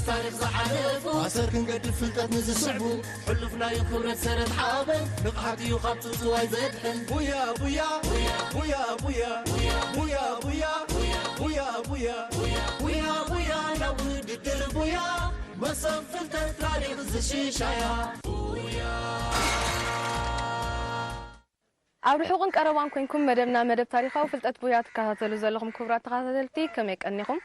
ታሪኽ ዝሓለፉ ኣሰር ክንገድፍ ፍልጠት ንዝስዕቡ ሕሉፍ ናይ ክብረት ሰረት ሓበን ንቕሓት እዩ ካብ ጽውጽዋይ ዘድሕን። ቡያ ቡያ ቡያ ቡያ ቡያ ቡያ ቡያ ቡያ ቡያ ቡያ ቡያ ናብ ውድድር ቡያ መሰብ ፍልጠት ታሪኽ ዝሽሻያ። ኣብ ርሑቕን ቀረባን ኮይንኩም መደብና መደብ ታሪኻዊ ፍልጠት ቡያ ትከታተሉ ዘለኹም ክቡራት ተኸታተልቲ ከመይ ቀኒኹም?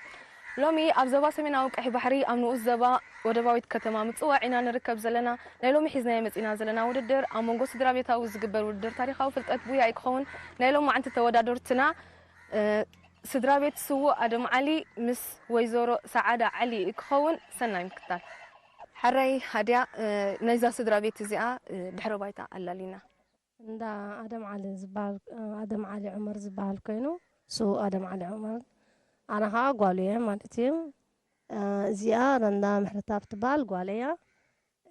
ሎሚ ኣብ ዞባ ሰሜናዊ ቀይሕ ባሕሪ ኣብ ንኡስ ዞባ ወደባዊት ከተማ ምጽዋዕ ኢና ንርከብ ዘለና። ናይ ሎሚ ሒዝናዮ መጺና ዘለና ውድድር ኣብ መንጎ ስድራ ቤታዊ ዝግበር ውድድር ታሪኻዊ ፍልጠት ቡያ እዩ ክኸውን። ናይ ሎማዓንቲ ተወዳደርትና ስድራ ቤት ስዉእ ኣደም ዓሊ ምስ ወይዘሮ ሰዓዳ ዓሊ ክኸውን ሰናይ ምክታል። ሕራይ ሃድያ ናይዛ ስድራ ቤት እዚኣ ድሕረ ባይታ ኣላሊና። እንዳ ኣደም ዓሊ ዝበሃል ኣደም ዓሊ ዑመር ዝበሃል ኮይኑ ስዉእ ኣደም ዓሊ ዑመር ኣነ ከዓ ጓሉ እየ ማለት እዩ። እዚኣ ረንዳ ምሕረታብ ትበሃል ጓል እያ።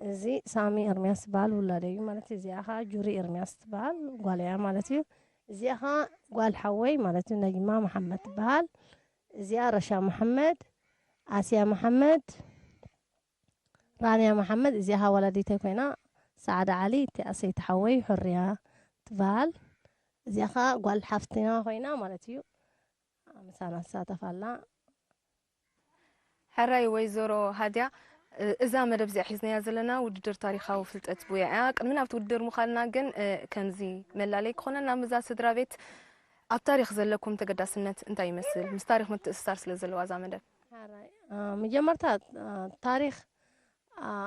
እዚ ሳሚ ኤርሚያስ ዝበሃል ውላደ እዩ ማለት እዩ። እዚኣ ከዓ ጁሪ ኤርሚያስ ትበሃል ጓል እያ ማለት እዩ። እዚኣ ከዓ ጓል ሓወይ ማለት እዩ። ነጅማ መሓመድ ትበሃል። እዚኣ ረሻ መሓመድ፣ ኣስያ መሓመድ፣ ራንያ መሓመድ። እዚኣ ከዓ ወላዲተይ ኮይና ሰዓዳ ዓሊ እቲኣ ሰይቲ ሓወይ ሕርያ ትበሃል። እዚኣ ከዓ ጓል ሓፍትና ኮይና ማለት እዩ። ምሳና ትሳተፍ ኣላ። ሕራይ ወይዘሮ ሃድያ፣ እዛ መደብ እዚኣ ሒዝናያ ዘለና ውድድር ታሪኻዊ ፍልጠት ቡያ እያ። ቅድሚ ናብቲ ውድድር ምዃንና ግን ከምዚ መላለይ ክኾነና ምስዛ ስድራ ቤት ኣብ ታሪኽ ዘለኩም ተገዳስነት እንታይ ይመስል? ምስ ታሪኽ ምትእስሳር ስለ ዘለዋ እዛ መደብ። ሓራይ መጀመርታ ታሪኽ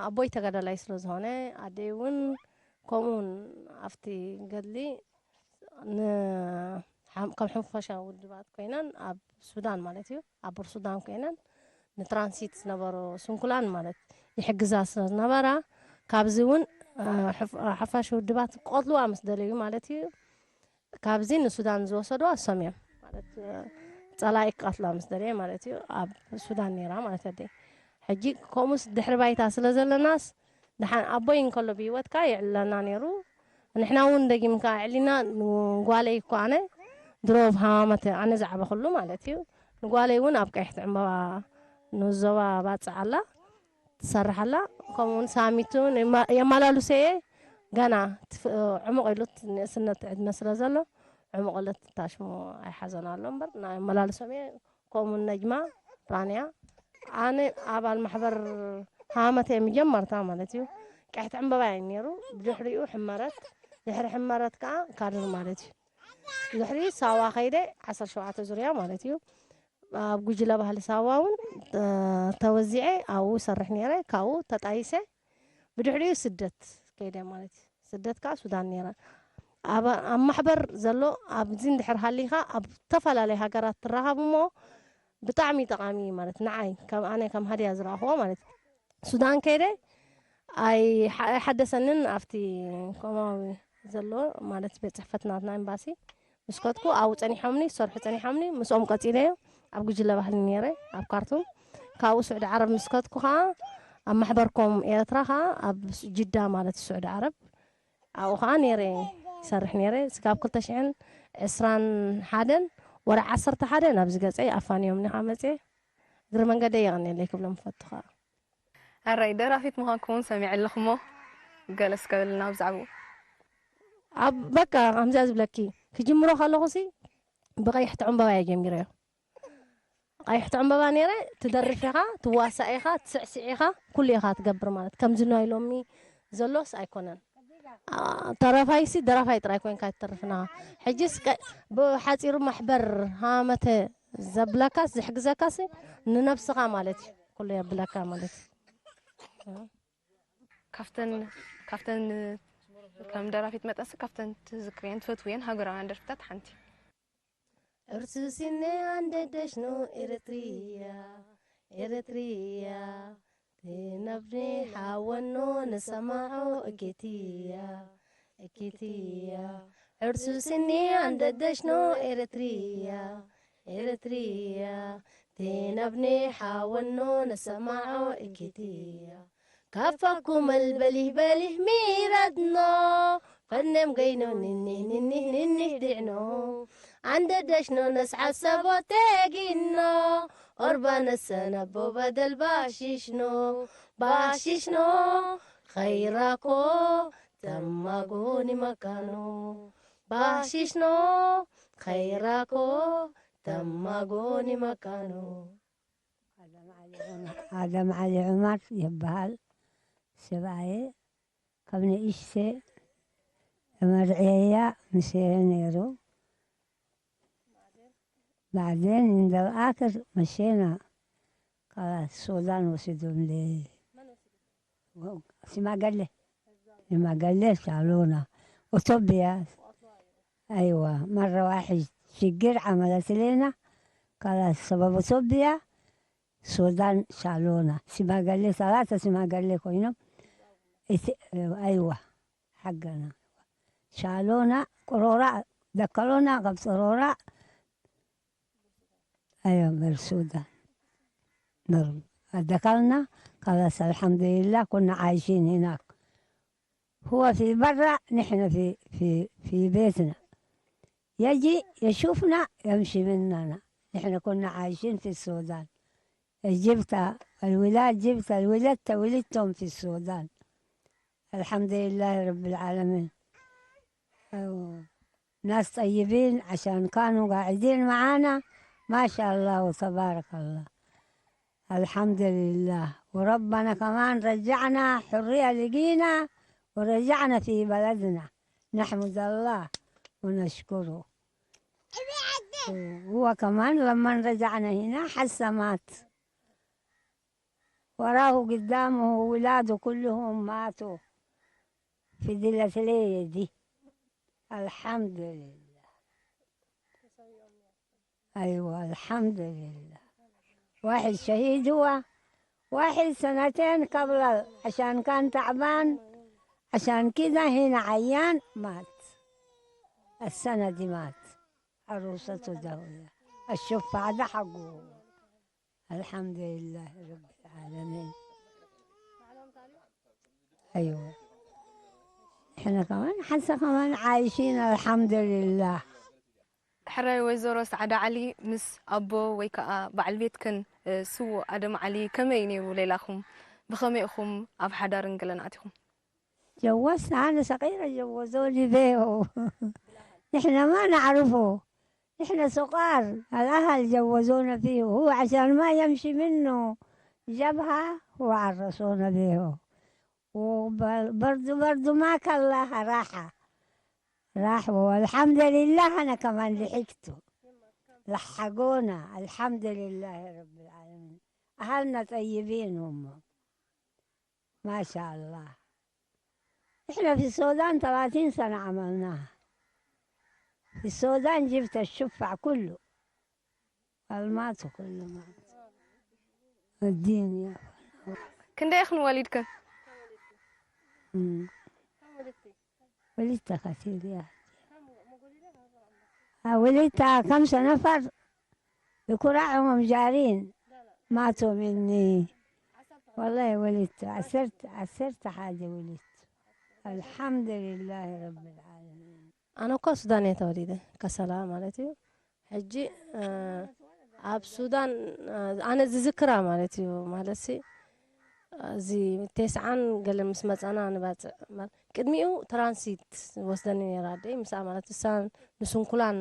ኣቦይ ተጋዳላይ ስለ ዝኾነ ኣደይ እውን ከምኡውን ኣብቲ ገድሊ ከም ሕንፈሻ ውድባት ኮይነን ኣብ ሱዳን ማለት እዩ ኣብ ቡር ሱዳን ኮይነን ንትራንሲት ዝነበሩ ስንኩላን ማለት ይሕግዛ ስለ ዝነበራ ካብዚ እውን ሓፋሽ ውድባት ክቐትልዋ ምስ ደለዩ ማለት እዩ ካብዚ ንሱዳን ዝወሰድዋ እሶም እዮም ማለት ጸላኢ ክቐትላ ምስ ደለየ ማለት እዩ ኣብ ሱዳን ነይራ ማለት ኣደይ ሕጂ ከምኡስ ድሕሪ ባይታ ስለ ዘለናስ ደሓን ኣቦይ እንከሎ ብህይወት ከኣ የዕልለና ነይሩ ንሕና እውን ደጊም ከኣ ኣዕሊና ንጓለይ እኮ ኣነ ድሮ ኣብ ሃማመት ኣነ ዝዓበኹሉ ማለት እዩ ንጓለይ እውን ኣብ ቀይሕቲ ዕምበባ ንዞባ ባጽዕ ኣላ ትሰርሕ ኣላ ከምኡውን ሳሚት እውን የማላልሶ እየ ገና ዕሙቕ ኢሉ ንእስነት ዕድመ ስለ ዘሎ ዕሙቕ ኢሉ ታሽሙ ኣይሓዘና ኣሎ እምበር ናይ ኣመላልሶም እየ ከምኡ ነጅማ ራንያ ኣነ ኣባል ማሕበር ሃመተ መጀመርታ ማለት እዩ ቀሕቲ ዕምበባ እዩ ነይሩ ብድሕሪኡ ሕመረት ድሕሪ ሕመረት ከዓ ካድር ማለት እዩ ድሕሪ ሳዋ ከይደ ዓሰርተ ሸውዓተ ዙርያ ማለት እዩ ኣብ ጉጅለ ባህሊ ሳዋ እውን ተወዚዐ ኣብኡ ይሰርሕ ነይረ ካብኡ ተጣይሰ ብድሕሪኡ ስደት ከይደ ማለት እዩ ስደት ከዓ ሱዳን ነይረ ኣብ ኣብ ማሕበር ዘሎ ኣብዚ እንድሕር ሃሊኻ ኣብ ዝተፈላለዩ ሃገራት ትራኸብ እሞ ብጣዕሚ ጠቃሚ እዩ ማለት ንዓይ ከም ኣነ ከም ሃድያ ዝረኣኽዎ ማለት ሱዳን ከይደ ኣይሓደሰንን ኣብቲ ኮማዊ ዘሎ ማለት ቤት ፅሕፈት ናትና ኤምባሲ ምስ ከድኩ ኣብኡ ፀኒሖምኒ ዝሰርሑ ፀኒሖምኒ ምስኦም ቀፂለዮ ኣብ ጉጅለ ባህሊ ነይረ ኣብ ካርቱም ካብኡ ስዑዲ ዓረብ ምስ ከድኩ ከዓ ኣብ ማሕበርኮም ኤርትራ ከዓ ኣብ ጅዳ ማለት ስዑዲ ዓረብ ኣብኡ ከዓ ነይረ ይሰርሕ ነይረ ስጋብ ክልተ ሽሕን ዕስራን ሓደን ወርሒ ዓሰርተ ሓደ ናብዚ ገፀይ ኣፋንዮምኒ ከዓ መፅየ እግሪ መንገደይ የቐንየለይ ክብሎም ፈቱ ከዓ ሕራይ ደራፊት ምዃንኩም እውን ሰሚዐ ኣለኹ እሞ ገለ እስከ በልልና ብዛዕባኡ። ኣብ በቃ ከምዚኣ ዝብለኪ ክጅምሮ ከለኹሲ ብቐይሕቲ ዕምበባ እየ ጀሚረዮ። ቀይሕቲ ዕምበባ ነይረ ትደርፍ ኢኻ ትዋሳእ ኢኻ ትስዕስዕ ኢኻ ኩሉ ኢኻ ትገብር ማለት ከምዚ ናይ ሎሚ ዘሎስ ኣይኮነን። ተረፋይሲ ደራፋይ ጥራይ ኮይንካ ትተርፍና ሕጂስ ብሓፂሩ ማሕበር ሃመተ ዘብለካስ ዝሕግዘካስ ንነብስኻ ማለት እዩ ኩሉ የብለካ ማለት እዩ ካብተን ካብተን ከም ደራፊት መጠንስ ካብተን ትዝክርየን ትፈትውየን ሃገራውያን ደርፍታት ሓንቲ እርሱ ሲነ አንደደሽ ነው ኤረትሪያ ኤረትሪያ ትነብሪ ሓወኖ ንሰማዖ እኪትያ እኪትያ እርሱ ሲኒ አንደደሽ ነው ኤረትሪያ ኤረትሪያ ትነብኒ ሓወኖ ንሰማዖ እኪትያ ካፋኩም البليه بليه ميرتنا ፈነም ገይኖ ንኒህ ንኒህ ንኒህ ድዕኖ عند دشنو نسعى السبوتيقينو ኦርባነሰ ነቦ በደል ባሽሽኖ፣ ባሽሽኖ ኸይራኮ ተማጎኒ መካኖ፣ ባሽሽኖ ኸይራኮ ተማጎኒ መካኖ። ኣደም ዓሊ ዑመር ይበሃል ስብኣየ። ካብ ንእሽተ ተመርዕየያ ምስየ ነይሩ። بعدين عند الآخر مشينا خلاص السودان وسدهم لي ሽማገሌ ሽማገሌ ሻሎና ኡቶብያ ኣይዋ መረ ዋሕድ ሽግር ዓመለት ሌና ካላስ ሰበብ ኡቶብያ ሱዳን ሻሎና ሽማገሌ ሰላተ ሽማገሌ ኮይኖም ኣይዋ ሓገና ሻሎና ቅሮራ ደከሎና ካብ ፅሮራ أيوة مرسودة نرم دخلنا خلاص الحمد لله كنا عايشين هناك هو في برا نحن في في في بيتنا يجي يشوفنا يمشي مننا نحن كنا عايشين في السودان جبت الولاد جبت الولدت ولدتهم في السودان الحمد لله رب العالمين أيوة. ناس طيبين عشان كانوا قاعدين معانا ما شاء الله وتبارك الله الحمد لله وربنا كمان رجعنا حرية لقينا ورجعنا في بلدنا نحمد الله ونشكره هو كمان لما رجعنا هنا حس مات وراه قدامه ولاده كلهم ماتوا في دلة ليه دي الحمد لله أيوة الحمد لله واحد شهيد هو واحد سنتين قبل عشان كان تعبان عشان كده هنا عيان مات السنة دي مات عروسته ده الشفع ده حقه الحمد لله رب العالمين أيوة احنا كمان حسا كمان عايشين الحمد لله ሕራይ ወይዘሮ ሰዓዳ ዓሊ ምስ ኣቦ ወይ ከዓ በዓል ቤትክን ስዉእ ኣደም ዓሊ ከመይ እዩ ነይሩ ሌላኹም? ብኸመይ ኢኹም ኣብ ሓዳርን ገለን ኣቲኹም? جوزت أنا صغيرة جوزوني بيه نحن ما نعرفه نحن صغار الأهل جوزونا فيه هو عشان ما يمشي منه جبهة وعرسونا بيه وبرضو برضو ما كان لها راحة راح والحمد لله أنا كمان لحقته لحقونا الحمد لله رب العالمين أهلنا طيبين هم ما شاء الله إحنا في السودان ثلاثين سنة عملناها في السودان جبت الشفع كله الماتوا كله مات الدين يا ክንደይ ኢኽን ወሊድክን? مم. ولدت كثير يا ولدت خمسة نفر بكراعهم جارين ماتوا مني والله ولدت عسرت عسرت حاجة ولدت الحمد لله رب العالمين ኣነ እኮ ኣብ ሱዳን እየ ተወሊደ ከሰላ ማለት እዩ ሕጂ ኣብ ሱዳን ኣነ ዝዝክራ ማለት እዩ ማለት እዚ ቴስዓን ገለ ምስ መፀና ንባፅዕ ቅድሚኡ ትራንሲት ወስደኒ ነራ ኣደይ ምስኣ ማለት እሳ ንስንኩላን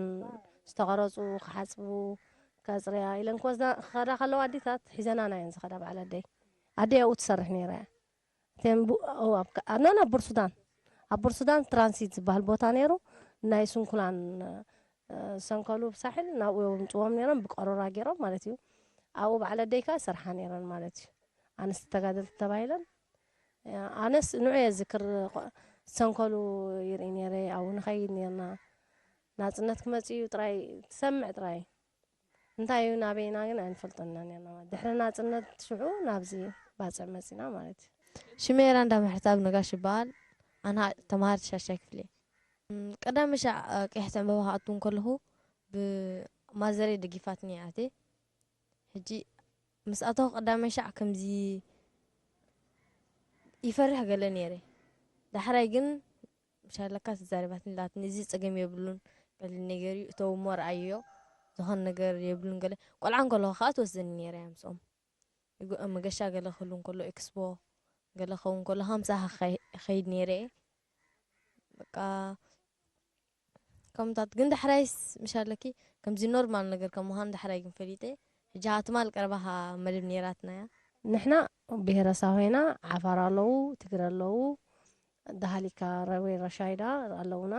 ዝተቐረፁ ክሓፅቡ ከፅርያ ኢለን ክኸዳ ከለዋ ኣዴታት ሒዘናና እየን ዝኸዳ በዓል ኣደይ ኣደይ ኣብኡ ትሰርሕ ነይራ እያ እተን ኖ ኣብ ቡርሱዳን ኣብ ቡርሱዳን ትራንሲት ዝበሃል ቦታ ነይሩ ናይ ስንኩላን ሰንከሉ ሳሕል ናብኡ የምፅዎም ነይሮም ብቀሮራ ገይሮም ማለት እዩ ኣብኡ በዓል ኣደይ ከዓ ሰርሓ ነይረን ማለት እዩ ኣንስቲ ተጋደልቲ ተባሂለን ኣነስ ንዑ እየ ዝክር ሰንከሉ ይርኢ ነይረ ኣብኡ ንኸይድ ነርና ናፅነት ክመፅእ እዩ ጥራይ ትሰምዕ ጥራይ እንታይ እዩ ናበይና ግን ኣይንፈልጦን ኢና ነርና ማለት ድሕሪ ናፅነት ሽዑ ናብዚ ባፅዕ መፂና ማለት እዩ ሽሜራ እንዳምሕርታብ ነጋሽ ይበሃል ኣና ተምሃርቲ ሻሻይ ክፍሊ ቀዳሚ ሻዕ ቀይሕቲ ዕምበባ ክኣቱ እንከለኹ ብማዘረይ ደጊፋትኒ እያ ኣትየ ሕጂ ምስ ኣተኹ ቀዳማይ ሻዕ ከምዚ ይፈርሕ ገለ ነይረ ዳሕራይ ግን ሻለካ ተዛሪባትኒ ላትኒ እዚ ጸገም የብሉን ቀሊል ነገር እዩ እተው እሞ ረኣይዮ ዝኾነ ነገር የብሉን። ገለ ቆልዓ እንከለኹ ከዓ ትወስደኒ ነይራ እያ ምስኦም። ይጎ-፣ መገሻ ገለ ክህሉ እንከሎ፣ ኤክስፖ ገለ ክኸውን እንከሎ፣ ሃምሳ ከኸይ-፣ ከይድ ነይረ እየ። በቃ ከምታት ግን ዳሕራይስ ምሽ ኣለኪ ከምዚ ኖርማል ነገር ከም ምዃኑ ዳሕራይ ግን ፈሊጠ። ሕጂ ሃ ትማል ቀረባ ሃ መደብ ነይራትና እያ። ንሕና ብሄረ ሳሆ ኢና። ዓፋር ኣለዉ፣ ትግረ ኣለዉ፣ ዳሃሊካ ረዌ ረሻይዳ ኣለዉና፣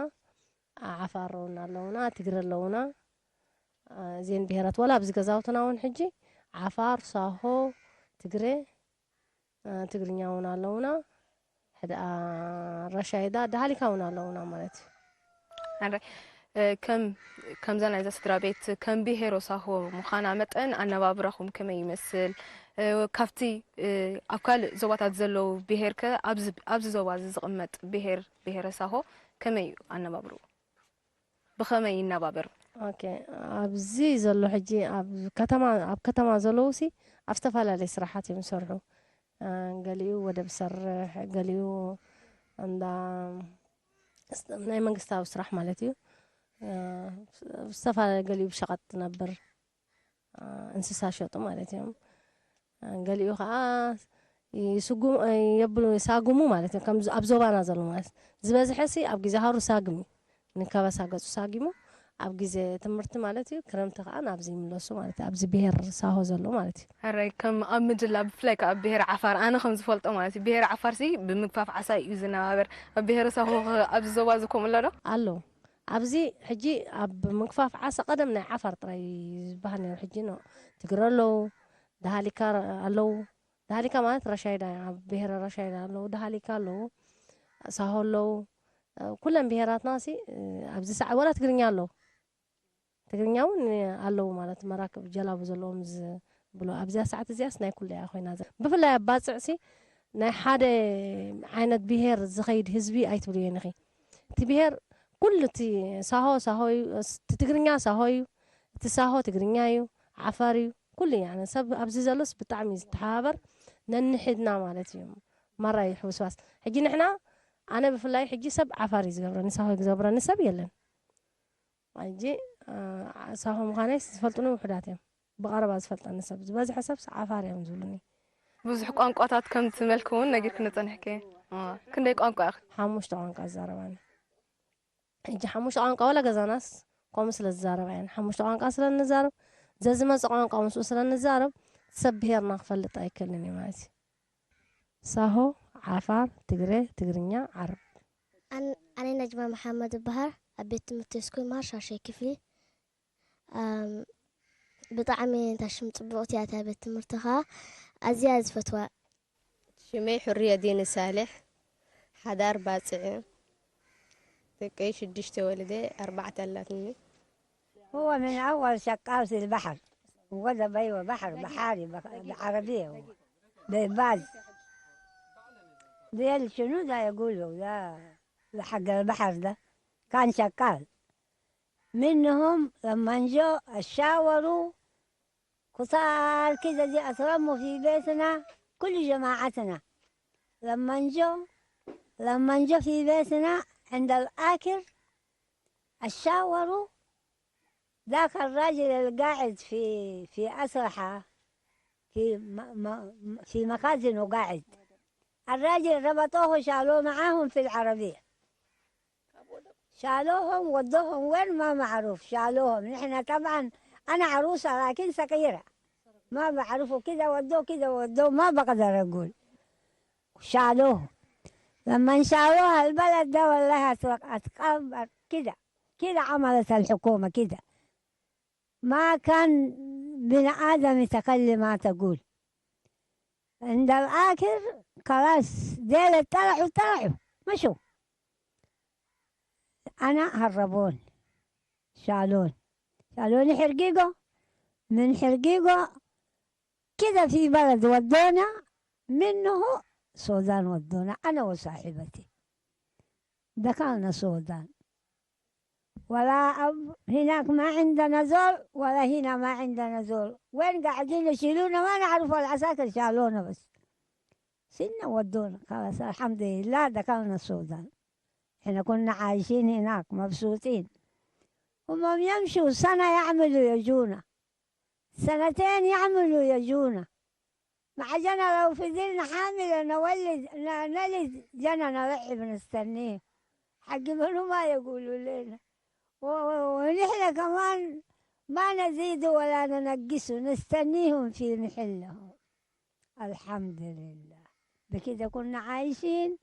ዓፋር እውን ኣለዉና፣ ትግረ ኣለዉና። እዚን ብሄራት ወላ ኣብዚ ገዛውትና እውን ሕጂ ዓፋር፣ ሳሆ፣ ትግረ፣ ትግርኛ እውን ኣለዉና። ሕደኣ ረሻይዳ ዳሃሊካ እውን ኣለዉና ማለት እዩ። ኣረ፣ እ፣ ከም ከምዛ ናይዛ ስድራ ቤት ከም ብሄሮ ሳሆ ምዃና መጠን ኣነባብራኹም ከመይ ይመስል? እ፣ ካብቲ እ፣ ኣብ ካልእ ዞባታት ዘለዉ ብሄር ከ ኣብዚ ኣብዚ ዞባ እዚ ዝቕመጥ ብሄር ብሄረ ሳሆ ከመይ እዩ ኣነባብርኡ? ብኸመይ ይነባበር? ኦኬ፣ ኣብዚ ዘሎ ሕጂ ኣብ ከተማ ኣብ ከተማ ዘለዉ ሲ ኣብ ዝተፈላለየ ስራሓት እዮም ዝሰርሑ። እ፣ ገሊኡ ወደብ ይሰርሕ፣ ገሊኡ እንዳ ናይ መንግስታዊ ስራሕ ማለት እዩ። እ፣ ዝተፈላለየ ገሊኡ ብሸቐጥ ትነብር፣ እ፣ እንስሳ ሸጡ ማለት እዮም። እ፣ ገሊኡ ከዓ ይስጉሙ፣ እ፣ የብሉ ይሳግሙ ማለት እዮም። ከም ኣብ ዞባና ዘሎ ማለት ዝበዝሐ ሲ ኣብ ግዜ ሃሩ ሳግም እዩ። ንከበሳ ገጹ ሳጊሙ ኣብ ግዜ ትምህርቲ ማለት እዩ፣ ክረምቲ ከዓ ናብዚ ይምለሱ ማለት እዩ። ኣብዚ ብሄር ሳሆ ዘሎ ማለት እዩ። ሕራይ ከም ኣብ ምድላ ብፍላይ ከዓ ኣብ ብሄር ዓፋር ኣነ ከም ዝፈልጦ ማለት እዩ ብሄር ዓፋር ሲ ብምግፋፍ ዓሳ እዩ ዝነባበር። ኣብ ብሄር ሳሆ ከ ኣብዚ ዞባ እዚ ከምኡ ኣሎ ዶ? ኣሎ። ኣብዚ ሕጂ ኣብ ምግፋፍ ዓሳ ቀደም ናይ ዓፋር ጥራይ እዩ ዝበሃል ነይሩ። ሕጂ ኖ ትግረ ኣለዉ፣ ዳሃሊካ ኣለዉ። ዳሃሊካ ማለት ረሻይዳ እያ። ኣብ ብሄረ ረሻይዳ ኣለዉ፣ ዳሃሊካ ኣለዉ፣ ሳሆ ኣለዉ። ኩለን ብሄራትና ሲ ኣብዚ ሰዓት ወላ ትግርኛ ኣለዉ። ትግርኛ እውን ኣለዉ ማለት መራክብ ጀላቡ ዘለዎም ዝብሉ ኣብዚኣ ሰዓት እዚኣስ ናይ ኩሉ እያ ኮይና ዘ- ብፍላይ ኣብ ባፅዕ ሲ ናይ ሓደ ዓይነት ብሄር ዝኸይድ ህዝቢ ኣይትብልዮ ኢኺ። እቲ ብሄር ኩሉ እቲ ሳሆ ሳሆ እዩ፣ እቲ ትግርኛ ሳሆ እዩ፣ እቲ ሳሆ ትግርኛ እዩ፣ ዓፋር እዩ፣ ኩሉ እዩ። ያነ ሰብ ኣብዚ ዘሎስ ብጣዕሚ ዝተሓባበር ነንሕድና ማለት እዩ። ማራ እዩ ሕውስዋስ። ሕጂ ንሕና ኣነ ብፍላይ ሕጂ ሰብ ዓፋር እዩ ዝገብረኒ፣ ሳሆ ዝገብረኒ ሰብ የለን። ሕጂ ሳሆ ምዃነይስ ዝፈልጡኒ ውሑዳት እዮም። ብቐረባ ዝፈልጠኒ ሰብ ዝበዝሐ ሰብ ዓፋር እዮም ዝብሉኒ። ብዙሕ ቋንቋታት ከም ትመልኪ እውን ነጊርክኒ ጸኒሕኪ። እዋ፣ ክንደይ ቋንቋ ኢኺ? ሓሙሽተ ቋንቋ ዝዛረባኒ። ሕጂ ሓሙሽተ ቋንቋ ዋላ ገዛናስ ከምኡ ስለ ዝዛረባ እየን። ሓሙሽተ ቋንቋ ስለ እንዛረብ ዘዝመጽእ ቋንቋ ምስኡ ስለ እንዛረብ ሰብ ብሄርና ክፈልጥ ኣይክእልን እዩ ማለት እዩ። ሳሆ፣ ዓፋር፣ ትግረ፣ ትግርኛ፣ ዓረብ። ኣን- ኣነ ነጅማ መሓመድ እበሃል። ኣብ ቤት ትምህርቲ ስኩል መሃር ሻሸይ ክፍሊ። ኣም፣ ብጣዕሚ እንታ ሽም ጽቡቕቲ እያ እታ ቤት ትምህርቲ ኸኣ ኣዝያ እየ ዝፈትዋ። ሽመይ ሑርየዲን ሳልሕ፣ ሓዳር ባጽዕ፣ ደቀይ ሽዱሽተ ወሊደ ኣርባዕተ ኣላትኒ። هو من أول شقاوة البحر، وده بيوة بحر بحاري بخ- بعربية هو. بيباز. ديل شنو ده يقولوا ده، ده حق البحر ده. كان شقال. منهم لما جو اتشاوروا كتار كده دي اترموا في بيتنا كل جماعتنا. لما جو لما جو في بيتنا عند الآكر اتشاوروا ذاك الراجل القاعد في في أسرحة في م م في مخازنه قاعد. الراجل ربطوه شالوه معاهم في العربية. شالوهم ودوهم وين ما معروف شالوهم. نحن طبعا أنا عروسة لكن صغيرة. ما بعرفه كده ودوه كده ودوه ما بقدر أقول. شالوه. لما شالوه البلد ده والله أتوقع أتكبر كده. كده عملت الحكومة كده. ما كان بني آدم يتكلم ما تقول. عند الآخر خلاص ديل طلعوا طلعوا مشوا. أنا هربوني شالوني شالوني حرقيقو من حرقيقو كده في بلد ودونا منه سودان ودونا أنا وصاحبتي دخلنا سودان. ولا أب هناك ما عندنا زول ولا هنا ما عندنا زول. وين قاعدين يشيلونا ما نعرف العساكر شالونا بس. سنة ودونا خلاص الحمد لله دخلنا السودان. احنا كنا عايشين هناك مبسوطين. هم يمشوا سنة يعملوا يجونا، سنتين يعملوا يجونا. مع جنى لو فضلنا حاملة نولد، ن-، نلد جنى نلعب نستنيه. حق منو ما يقولوا لنا. و-، و-، ونحن كمان ما نزيد ولا ننقص، نستنيهم في محلهم. الحمد لله. بكده كنا عايشين.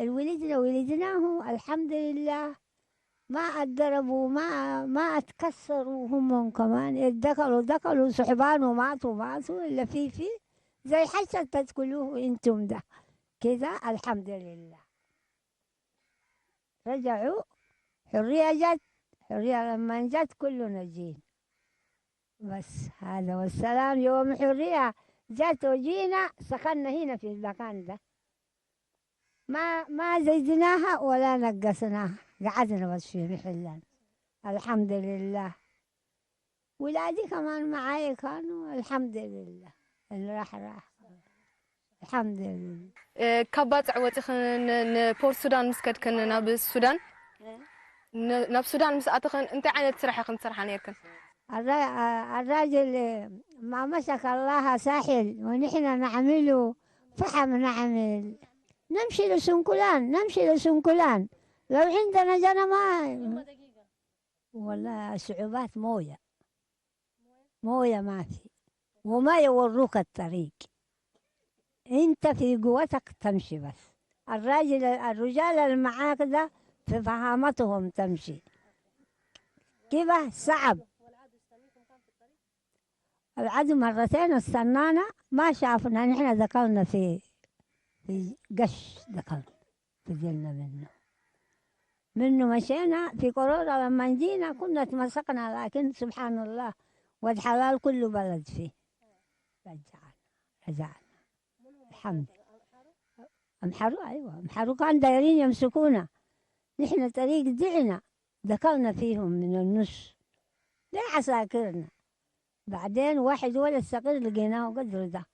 الولدنا ولدناه، الحمد لله. ما اتضربوا، ما، ما اتكسروا هم كمان. اتدخلوا، دخلوا صحبان وماتوا، ماتوا، إلا في، في زي حشا تاكلوه انتم ده. كده الحمد لله. رجعوا، حرية جت، حرية لما جت كلنا جينا. بس هذا والسلام، يوم حرية جت وجينا سكننا هنا في المكان ده. ما، ما زدناها ولا نقصناها، قعدنا بس في محلنا. الحمد لله. ولادي كمان معايا كانوا، الحمد لله. اللي راح، راح. الحمد لله. ካብ ባጽዕ ወጺኽን ንፖርት ሱዳን ምስ ከድክን ናብ ሱዳን ናብ ሱዳን ምስ ኣተኽን እንታይ ዓይነት ስራሕ ኢኽን ትሰርሓ ነርክን? الراجل ما مسك الله ساحل، ونحن نعمله فحم، نعمل، نمشي لسنكلان، نمشي لسنكلان. لو عندنا جنة ما، والله صعوبات موية، موية ما في، وما يوروك الطريق. انت في قوتك تمشي بس. الراجل، الرجال اللي معاك ده في فهامتهم تمشي. كده صعب. العدو مرتين استنانا، ما شافنا، نحن دخلنا في، في قش دخلنا. فضلنا منه. منه مشينا في قرورة، لما جينا كنا اتمسكنا، لكن سبحان الله، ود حلال كله بلد فيه. رجعنا، رجعنا. الحمد. أمحرو، أيوة، أمحرو كان دايرين يمسكونا. نحن طريق دعنا، دخلنا فيهم من النص. ليه عساكرنا؟ بعدين واحد ولد صغير لقيناه قدر ده.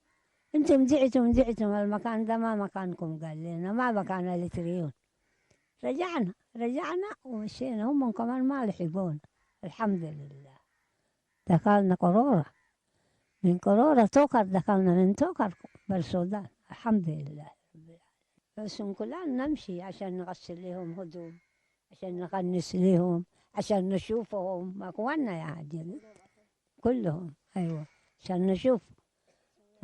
انتم دعتم، دعتم، المكان ده ما مكانكم، قال لنا ما مكان الاتريون. رجعنا، رجعنا ومشينا، هم كمان ما لحقونا. الحمد لله. دخلنا قرورة، من قرورة توكر، دخلنا من توكر بر السودان. الحمد لله رب العالمين. بس كلنا نمشي عشان نغسل لهم هدوم، عشان نغنس لهم، عشان نشوفهم، اخواننا يا عجل. كلهم، ايوه، عشان نشوف،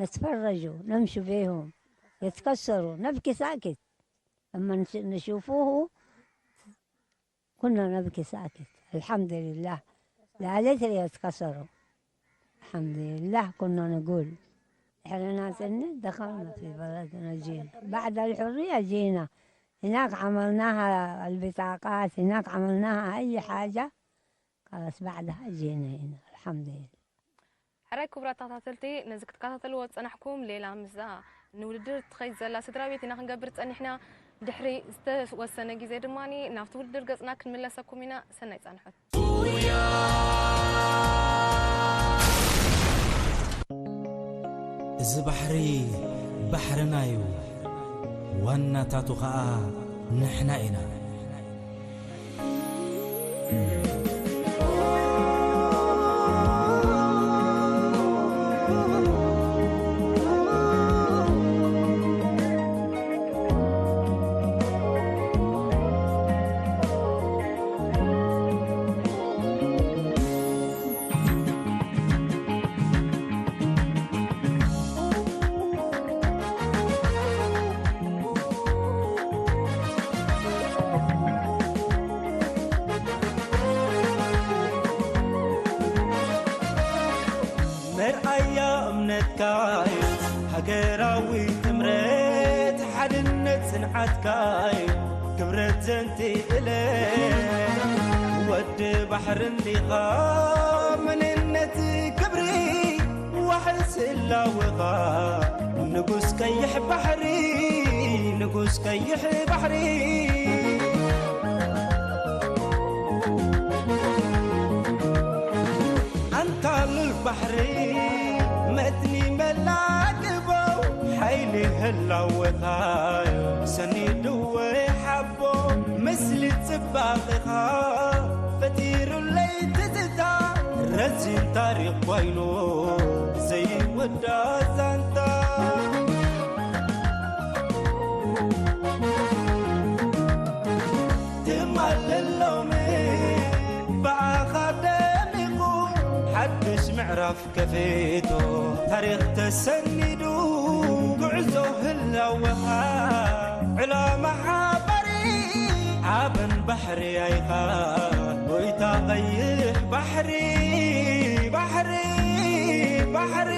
نتفرجوا، نمشي بيهم، يتكسروا، نبكي ساكت. لما نش-، نشوفوه كنا نبكي ساكت. الحمد لله، لا لتر يتكسروا. الحمد لله كنا نقول. احنا ناس إن دخلنا في بلدنا، جينا بعد الحرية، جينا هناك عملناها البطاقات، هناك عملناها أي حاجة. خلاص بعدها جينا هنا، الحمد لله. ሕራይ ክቡራት ተኸታተልቲ፣ ነዚ ክትከታተልዎ ዝጸናሕኩም ሌላ ምስዛ ንውድድር ትኸይድ ዘላ ስድራ ቤት ኢና ክንገብር ጸኒሕና። ድሕሪ ዝተወሰነ ግዜ ድማ ናብቲ ውድድር ገጽና ክንምለሰኩም ኢና። ሰናይ ጻንሖት። እዚ ባሕሪ ባሕርና እዩ፣ ዋናታቱ ኸኣ ንሕና ኢና። መርኣያ እምነትካ እዩ፣ ሃገራዊ ጥምረት ሓድነት ጽንዓትካ እዩ፣ ክብረት ዘንትእለ ወዲ ባሕሪ እንዲኻ፣ መንነት ክብሪ ዋሕስ ህላወኻ፣ ንጉስ ቀይሕ ባሕሪ፣ ንጉስ ቀይሕ ባሕሪ። ኣንታ ሉል ባሕሪ መትኒ መላግቦ፣ ሓይሊ ህላወኻዮ ሰኒድዎ ይሓቦ፣ ምስሊ ጽባቐኻ ጢሩለይ ትዝታ ረዚን ታሪኽ ኮይኑ ዘይወዳ ዛንታ። ትማል ሎሚ ብኣኻ ደሚቑ ሓድሽ ምዕራፍ ከፊቱ ታሪኽ ተሰኒዱ ጉዕዞ ህላወኻ ዕላማ ሓባሪ ዓብን ባሕሪ ኣይኻ ጎይታ ቀይሕ ባሕሪ ባሕሪ ባሕሪ።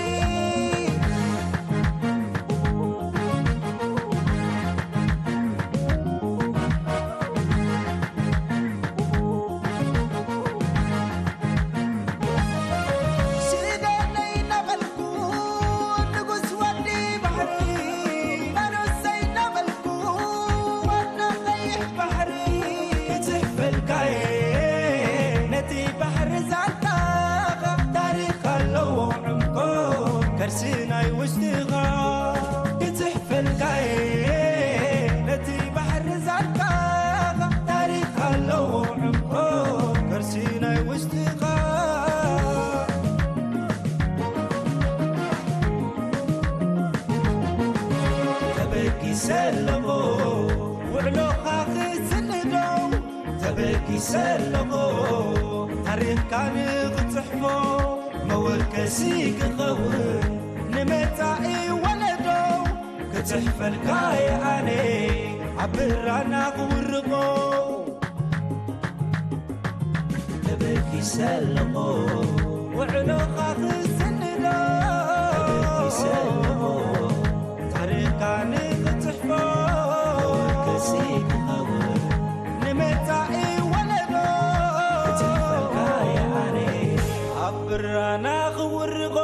ሽደነይ ነበልኩ ንጉስ ወዲ ባሕሪ፣ መኑሰይ ነበልኩ ዋና ቀይሕ ባሕሪ። ክጽሕፈልካየ ነቲ ባሕሪ ዛንታኻ፣ ታሪኽ ኣለዎ ዕምቆ ከርሲ ናይ ውሽጥኻ። ክጽሕፈልካየ ነቲ ባሕሪ ዛንታኻ፣ ታሪኽ ኣለዎ ዕምቆ ከርሲ ናይ ውሽጥኻ። ተበጊሰ ኣለኹ ውዕሎኻ ክስንዶ፣ ተበጊሰ ኣለኹ ታሪኽካ ንኽጽሕፎ፣ መወከሲ ክኸውን ንመጻኢ ወለዶ። ክጽሕፈልካ እየ ኣነ ኣብ ብራና ክውርቆ። ተበጊሰ ኣለኹ ውዕሎኻ ክስንዶ። ተበጊሰ ኣለኹ ታሪኽካ ንኽጽሕፎ። መወከሲ ክኸውን ንመጻኢ ወለዶ። ክጽሕፈልካ እየ ኣነ ኣብ ብራና ክውርቆ።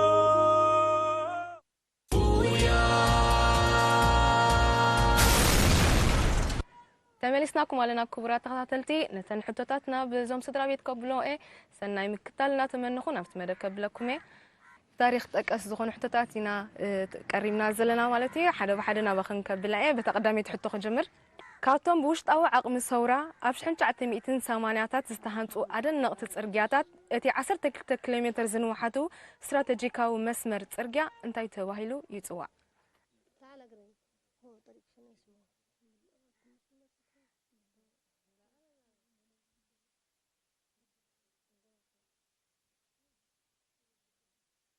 ተመሊስናኩም ኣለና ክቡራት ተኸታተልቲ። ነተን ሕቶታትና ብዞም ስድራ ቤት ከብሎ እየ። ሰናይ ምክታል እናተመነኹ ናብቲ መደብ ከብለኩም እየ። ታሪኽ ጠቀስ ዝኾኑ ሕቶታት ኢና፣ እ፣ ቀሪብና ዘለና ማለት እዩ። ሓደ ብሓደ ናባኽን ከብላ እየ። በታ ቀዳመይቲ ሕቶ ክጅምር። ካብቶም ብውሽጣዊ ዓቕሚ ሰውራ ኣብ ሽሕን ትሽዓተ ሚእትን ሰማንያታት ዝተሃንጹ ኣደነቕቲ ጽርግያታት፣ እቲ ዓሰርተ ክልተ ኪሎ ሜተር ዝንውሓቱ ስትራተጂካዊ መስመር ጽርግያ እንታይ ተባሂሉ ይጽዋዕ? تعال اقرأ. هو طريق شنو اسمه؟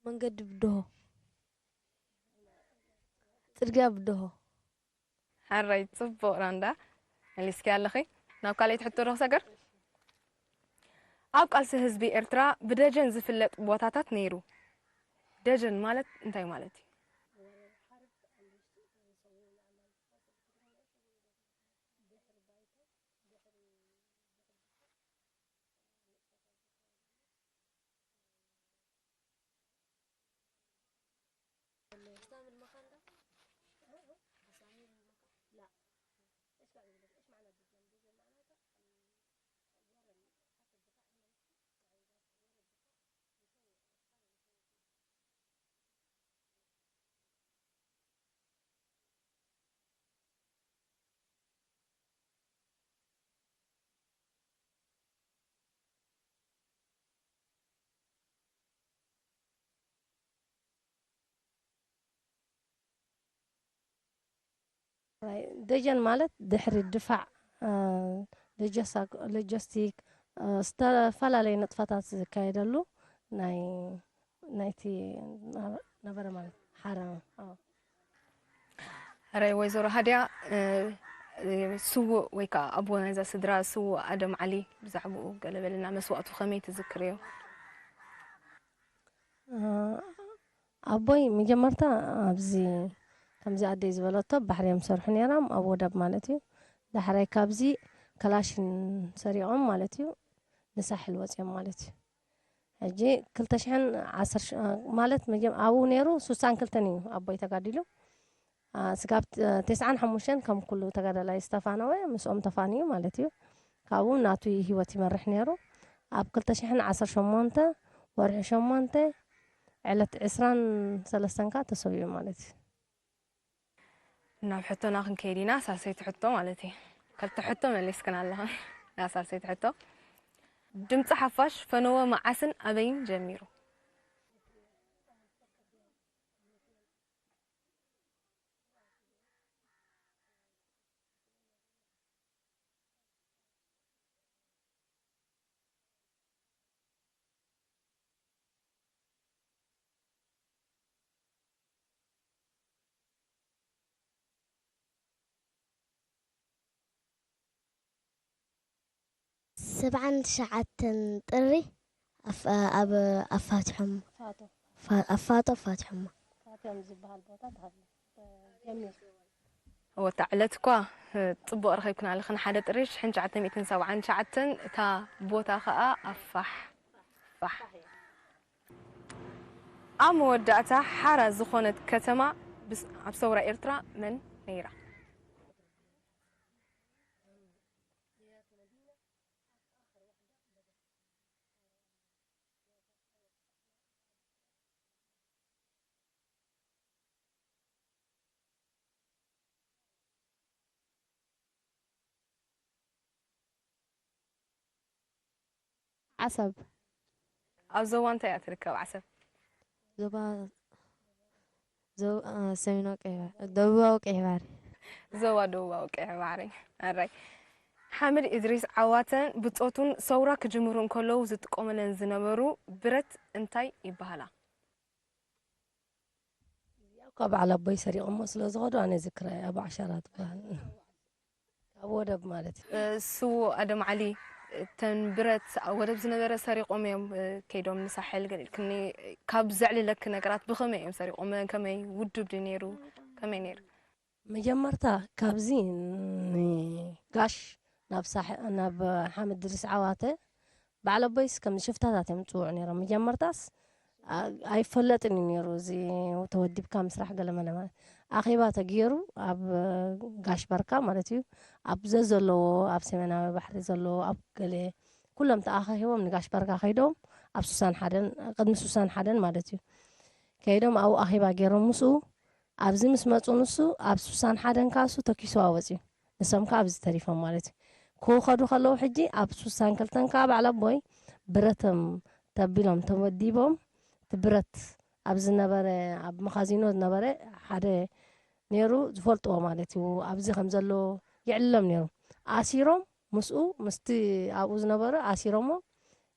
መንገዲ ብድሆ። ጽርግያ ብድሆ። ሓራይ ጽቡቕ ራንዳ መሊስኪ ኣለኺ። ናብ ካልኣይቲ ሕቶ ዶ ክሰገር? ኣብ ቃልሲ ህዝቢ ኤርትራ ብደጀን ዝፍለጥ ቦታታት ነይሩ። ደጀን ማለት እንታይ ማለት እዩ? ደጀን ማለት ድሕሪ ድፋዕ፣ እ፣ ሎጂስታ-፣ ሎጂስቲክ፣ እ፣ ዝተፈላለዩ ንጥፈታት ዝካየደሉ ናይ፣ ናይቲ ነበረ ማለት ሓራ። ኣዎ። ሕራይ ወይዘሮ ሃድያ፣ እ፣ እ፣ ስዉእ ወይ ከዓ ኣቦ ናይዛ ስድራ ስዉእ ኣደም ዓሊ ብዛዕባኡ ገለ በልና፣ መስዋእቱ ከመይ ትዝክርዮ? እ፣ ኣቦይ መጀመርታ ኣብዚ ከምዚ ኣደይ ዝበለቶ ባሕሪ እዮም ዝሰርሑ ነይሮም፣ ኣብ ወደብ ማለት እዩ። ዳሕራይ ካብዚ ከላሽን ሰሪቖም ማለት እዩ፣ ንሳሕል ወፂኦም ማለት እዩ። ሕጂ ክልተ ሽሕን ዓሰርተ ሽ-፣ ማለት መጀም-፣ ኣብኡ ነይሩ ሱሳን ክልተን እዩ ኣቦይ ተጋዲሉ። አ፣ ስጋብ ተ-፣ ተስዓን ሓሙሽተን ከም ኩሉ ተጋዳላይ ዝተፋነወ ምስኦም ተፋንዩ ማለት እዩ። ካብኡ ናቱ ህይወት ይመርሕ ነይሩ። ኣብ ክልተ ሽሕን ዓሰርተ ሸሞንተ ወርሒ ሸሞንተ ዕለት ዕስራን ሰለስተን ከኣ ተሰዊኡ ማለት እዩ። ናብ ሕቶና ክንከይድ ኢና፣ ሳልሰይቲ ሕቶ ማለት እዩ። ክልተ ሕቶ መሊስክን ኣለኽን። ናብ ሳልሰይቲ ሕቶ። ድምፂ ሓፋሽ ፈነወ መዓስን ኣበይን ጀሚሩ? ሰብዓን ትሽዓተን ጥሪ ኣፍ- ኣብ ኣፋትሖም ፋቶ ፋ- ኣፋጦ ኣፋትሖማ። ፋቶም ዝበሃል ቦታ ተሃለ ጀሚር ወታ ዕለት እኳ ጽቡቕ ረኺብክና ኣለኽን ሓደ ጥሪ ሽሕን ትሽዓተ ሚእትን ሰብዓን ትሽዓተን እታ ቦታ ኸኣ ኣፋሕ ፋሕ ኣብ መወዳእታ ሓራ ዝኾነት ከተማ ብስ- ኣብ ሰውራ ኤርትራ መን ነይራ? ዓሰብ ኣብ ዞባ እንታይ እያ ትርከብ ዓሰብ? ዞባ ዞባ ሰሜናዊ ቀይሕ ባሕሪ ደቡባዊ ቀይሕ ባሕሪ ዞባ ደቡባዊ ቀይሕ ባሕሪ ኣራይ ሓምድ ኢድሪስ ዓዋተን ብጾቱን ሰውራ ክጅምሩ እንከለዉ ዝጥቀመለን ዝነበሩ ብረት እንታይ ይበሃላ? ካብ በዓል ኣቦይ ሰሪቖሞ ስለ ዝኸዱ ኣነ ዝክረ ኣብ ዓሸራ ትበሃል ካብ ወደብ ማለት እዩ ስዉእ ኣደም ዓሊ እተን ብረት ኣብ ወደብ ዝነበረ ሰሪቖም እዮም ከይዶም ንሳሕል ገሊልክኒ ካብ ዘዕልለኪ ነገራት ብኸመይ እዮም ሰሪቖም ከመይ ውዱብ ድዩ ነይሩ ከመይ ነይሩ መጀመርታ ካብዚ ንጋሽ ናብ ሳሕ ናብ ሓምድ ድሪስ ዓዋተ በዓል ኣቦይስ ከም ሽፍታታት እዮም ዝፅውዑ ነይሮም መጀመርታስ ኣይፈለጥን እዩ ነይሩ እዚ ተወዲብካ ምስራሕ ገለ መለ ማለት ኣኼባ ተገይሩ ኣብ ጋሽ በርካ ማለት እዩ ኣብ ዘዘለዎ ኣብ ሰሜናዊ ባሕሪ ዘለዎ ኣብ ገለ ኩሎም ተኣኻኺቦም ንጋሽ በርካ ከይዶም ኣብ ሱሳን ሓደን ቅድሚ ሱሳን ሓደን ማለት እዩ ከይዶም ኣብኡ ኣኼባ ገይሮም ምስኡ ኣብዚ ምስ መፁ ንሱ ኣብ ሱሳን ሓደን ከዓ እሱ ተኪሱ ኣወፅዩ ንሶም ከዓ ኣብዚ ተሪፎም ማለት እዩ ክኸዱ ከለዉ ሕጂ ኣብ ሱሳን ክልተን ከዓ በዓል ኣቦይ ብረቶም ተቢሎም ተወዲቦም እቲ ብረት ኣብ ዝነበረ ኣብ መኻዚኖ ዝነበረ ሓደ ነይሩ ዝፈልጥዎ ማለት እዩ ኣብዚ ከም ዘሎ ይዕልሎም ነይሩ ኣሲሮም ምስኡ ምስቲ ኣብኡ ዝነበረ ኣሲሮሞ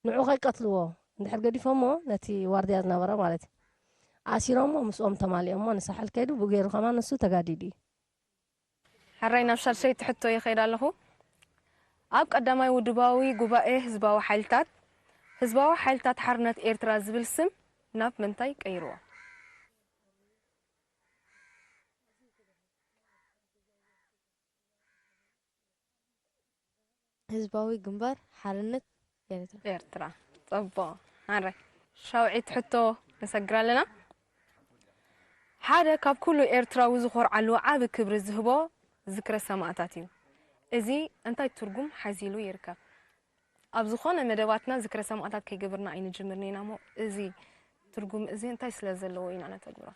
ንዑ ከይቀትልዎ እንድሕር ገዲፎሞ ነቲ ዋርድያ ዝነበረ ማለት እዩ ኣሲሮሞ ምስኦም ተማሊኦሞ ንሳሕል ከይዱ ብገይሩ ከማን ንሱ ተጋዲዱ እዩ ሕራይ ናብ ሻድሸይቲ ሕቶ ይኸይድ ኣለኹ ኣብ ቀዳማይ ውድባዊ ጉባኤ ህዝባዊ ሓይልታት ህዝባዊ ሓይልታት ሓርነት ኤርትራ ዝብል ስም ናብ ምንታይ ቀይርዎ ህዝባዊ ግንባር ሓርነት ኤርትራ ኤርትራ ጸቦ ኣረ ሻውዒት ሕቶ ንሰግር ኣለና ሓደ ካብ ኩሉ ኤርትራዊ ዝኾርዓሉ ዓቢ ክብሪ ዝህቦ ዝክረ ሰማእታት እዩ እዚ እንታይ ትርጉም ሓዚሉ ይርከብ ኣብ ዝኾነ መደባትና ዝክረ ሰማእታት ከይገበርና ኣይንጅምርን ኢና እሞ እዚ ትርጉም እዚ እንታይ ስለ ዘለዎ ኢና ነተግብሮ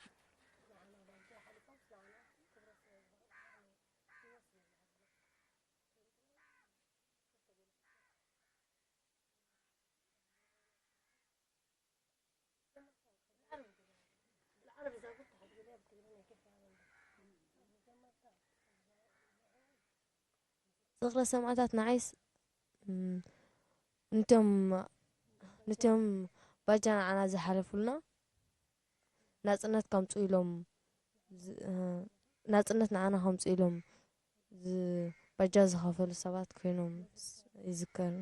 ዝኽረ ሰማእታት ንዓይስ ንቶም ንቶም ባጃ ንዓና ዝሓለፉልና ናፅነት ከምፁ ኢሎም ናፅነት ንዓና ከምፁ ኢሎም ባጃ ዝኸፈሉ ሰባት ኮይኖም ይዝከር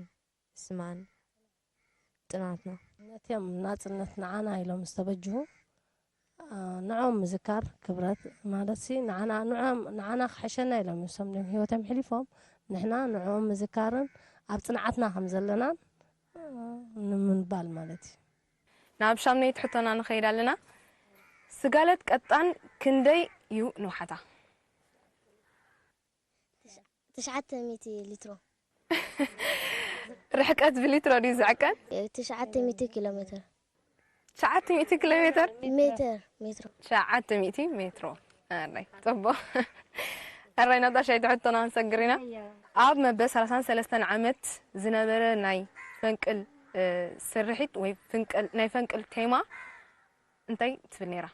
ይስማዓኒ ጥናትና። ነቲኦም ናጽነት ንዓና ኢሎም ዝተበጅሁ ንዕኦም ምዝካር ክብረት ማለትሲ ንዓና ንዕኦም ንዓና ክሕሸና ኢሎም እዮም ሰምዶም ህይወቶም ሕሊፎም ንሕና ንዕኦም ምዝካርን ኣብ ጽንዓትና ከም ዘለናን ንምንባል ማለት እዩ። ናብ ሻምነይቲ ሕቶና ንኸይድ ኣለና። ስጋለት ቀጣን ክንደይ እዩ ንውሓታ? ትሽዓተ ሚእቲ ሊትሮ። ርሕቀት ብሊትሮ ድዩ ዝዕቀን? ትሽዓተ ሚእቲ ኪሎ ሜትር። ትሽዓተ ሚእቲ ኪሎ ሜትር? ሜትር ሜትሮ። ትሽዓተ ሚእቲ ሜትሮ። ኣራይ ጽቡቕ። ኣራይ ናታሻ ትሕቶና ክንሰግር ኢና። ኣብ መበል ሰላሳን ሰለስተን ዓመት ዝነበረ ናይ ፈንቅል፣ እ፣ ስርሒት ወይ ፍንቅል፣ ናይ ፈንቅል ቴማ እንታይ ትብል ነይራ?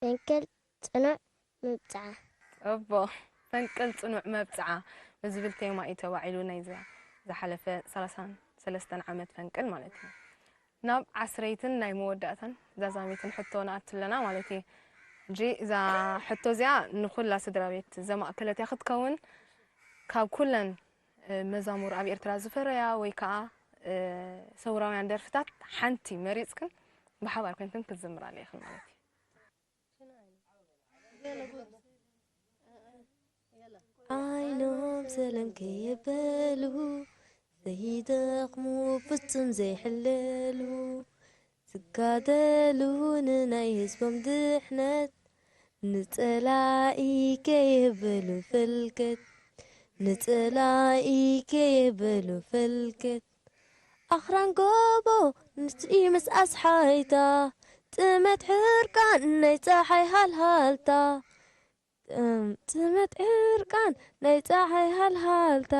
ፈንቅል ጽኑዕ መብጽዓ። እቦ፣ ፈንቅል ጽኑዕ መብጽዓ ብዝብል ቴማ እዩ ተባዒሉ ናይ ዝያ ዝሓለፈ ሰላሳን ሰለስተን ዓመት ፈንቅል ማለት እዩ። ናብ ዓስረይትን ናይ መወዳእታን ዛዛሚትን ሕቶ ንኣቱ ኣለና ማለት እዩ። ሕጂ እዛ ሕቶ እዚኣ ንኹላ ስድራ ቤት ዘማእከለት እያ ክትከውን። ካብ ኩለን፣ እ፣ መዛሙር ኣብ ኤርትራ ዝፈረያ ወይ ከኣ፣ እ፣ ሰውራውያን ደርፍታት ሓንቲ መሪጽክን ብሓባር ኮይንክን ክትዝምራሉ ኢኽን ማለት እዩ። ዓይኖም ሰለም ከየበሉ ዘይደኽሙ ፍጹም ዘይሕለሉ ዝጋደሉ ንናይ ህዝቦም ድሕነት ንጸላኢ ከየበሉ ፈልከት ንጸላኢ ከየበሉ ፈልከት ኣኽራን ጎቦ ንስኢ ምስ ኣስሓይታ ጥመት ሕርቃን ናይ ጸሓይ ሃልሃልታ ጥመት ዕርቃን ናይ ጸሓይ ሃልሃልታ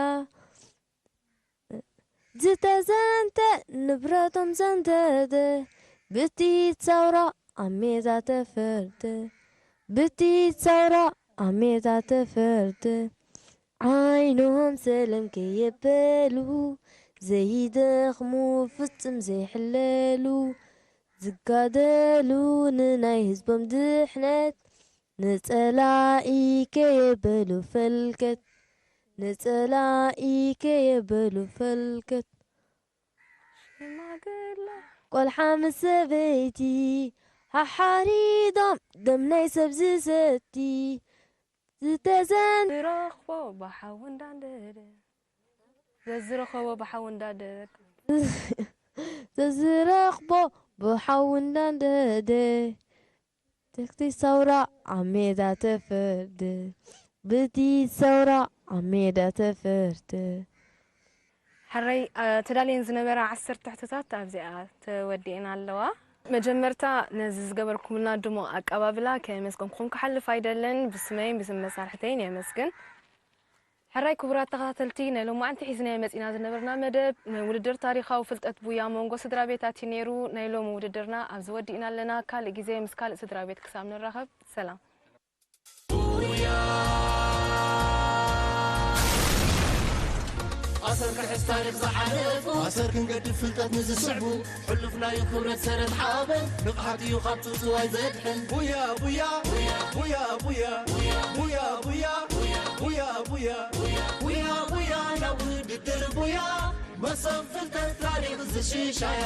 ዝተዘንተ ንብረቶም ዘንደደ ብቲ ሰውራ ኣብ ሜዳ ተፈርደ ብቲ ሰውራ ኣብ ሜዳ ተፈርደ ዓይኖም ሰለም ከየበሉ ዘይደኽሙ ፍጹም ዘይሕለሉ ዝጋደሉ ንናይ ህዝቦም ድሕነት ንጸላኢ ከየበሉ ፈልከት ንጸላኢ ከየበሉ ፈልከት ሽማግለ ቆልዓ ምስ ሰበይቲ ሓሓሪዶም ደም ናይ ሰብ ዝሰቲ ዝተዘን ዝረኽቦ ብሓዊ እንዳንደደ ዘዝረኸቦ ብሓዊ እንዳደደ ዘዝረኽቦ ብሓዊ እንዳንደደ ተክቲ ሰውራ ኣብ ሜዳ ተፈርደ ብቲ ሰውራ ኣብ ሜዳ ተፈርደ ሕረይ ተዳልየን ዝነበራ ዓሰርተ ሕቶታት ኣብዚኣ ተወዲኤን ኣለዋ። መጀመርታ ነዚ ዝገበርኩምልና ድሙቕ ኣቀባብላ ከመስገንኩም ክሓልፍ ኣይደልን። ብስመይን ብስም መሳርሕተይን የመስግን። ሕራይ ክቡራት ተኸታተልቲ ናይ ሎማዓንቲ ሒዝናዮ መጺና ዝነበርና መደብ ናይ ውድድር ታሪኻዊ ፍልጠት ቡያ መንጎ ስድራ ቤታት እዩ ነይሩ። ናይ ሎሚ ውድድርና ኣብዚ ወዲእና ኣለና። ካልእ ግዜ ምስ ካልእ ስድራ ቤት ክሳብ ንራኸብ ሰላም። ኣሰር ክሕዝ ታሪኽ ዝሓለፉ ኣሰር ክንገድፍ ፍልጠት ንዝስዕቡ ሕሉፍ ናዩ ክብረት ሰረት ሓበን ንቕሓት እዩ ካብ ጽውጽዋይ ዘድሕን ቡያ ቡያ ቡያ ቡያ ቡያ ቡያ ቡያ ቡያ ቡያ ቡያ ናብ ውድድር ቡያ መሰብ ፍልጠት ታሪኽ ዝሽሻያ